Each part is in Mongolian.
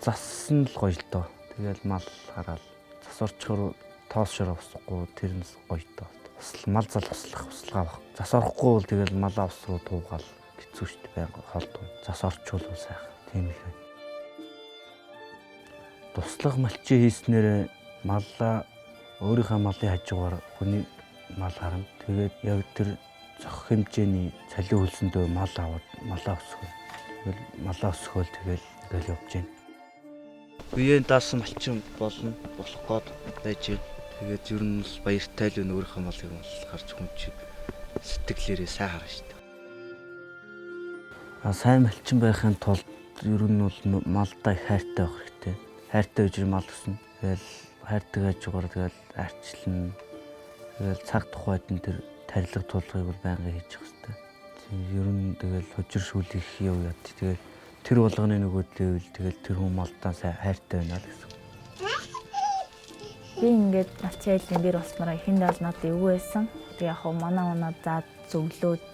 Зас нь л гоё л доо. Тэгэл мал хараал зас орчхоор тоос шороо усахгүй тэр нь гоё доо. Усал мал зал услах услага баг. Зас орохгүй бол тэгэл малаа ус руу туугаал хэцүү шүү дээ, байнга холдуу. Зас орчвол сайхан. Тийм л байна. Туслах малчин хийснээр маллаа өөрийнхөө малын хажуугаар хүний мал харна. Тэгээд яг тэр зохих хэмжээний цалин хөлсөндөө мал аваад малаа өсгөө. Тэгэл малаа өсгөөл тэгэл ингээл явж гин. Үеийн даасан малчин болно болох гээд байж гин. Тэгээд ер нь л баяртай л байна, өөрийнхөө малыг мал харж хүн чиг сэтгэлээрээ сайн харна шүү дээ. А сайн малчин байхын тулд ер нь бол малдаа их хайртай байх хэрэгтэй. Хайртай үжир мал өснө. Тэгэл хайртай хажуугаар тэгэл арчлна. Тэгэл цаг тухайд нь тэр тарилга тулгыг бол байнгын хийж явах хэрэгтэй. Тийм, ер нь тэгэл хужир шүлэх яв яд. Тэгэл тэр болгоны нөгөөдлөөл тэгэл тэр хүн малдаа сайн хайртай байна л гэсэн. Би ингээд малчин айлын бэр болсноороо эхэндээ бол надад эвгүй байсан. Тэг яг хөө манай заад зөвлөөд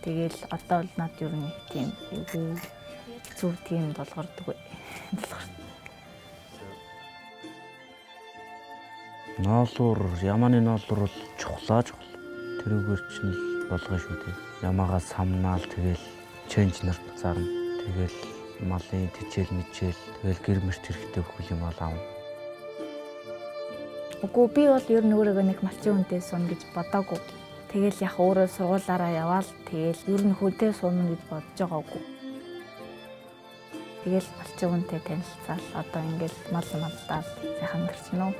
тэгэл одоо бол над ер нь их тийм эвгүй хэцүү тийм долгордог. Ноолуур, ямааны ноолуур бол чухлаа чухал. Тэрүүгээр чинь л болгоно шүү дээ. Ямаагаа самнаал тэгэл ченж нарт зарна. Тэгэл малын тижэл мижэл тэгэл гэр мөрт хэрэгтэй бүхэл юм ал авна. Үгүй, би бол ер нь өөрийгөө нэг малчин хүнтэй сууна гэж бодоагүй. Тэгэл яг өөрөө сургуулаараа яваал тэгэл ер нь хүнтэй сууна гэж бодож байгаагүй. Тэгэл малчин хүнтэй танилцаал одоо ингээл мал малдаад сайхан амьдарч байна уу.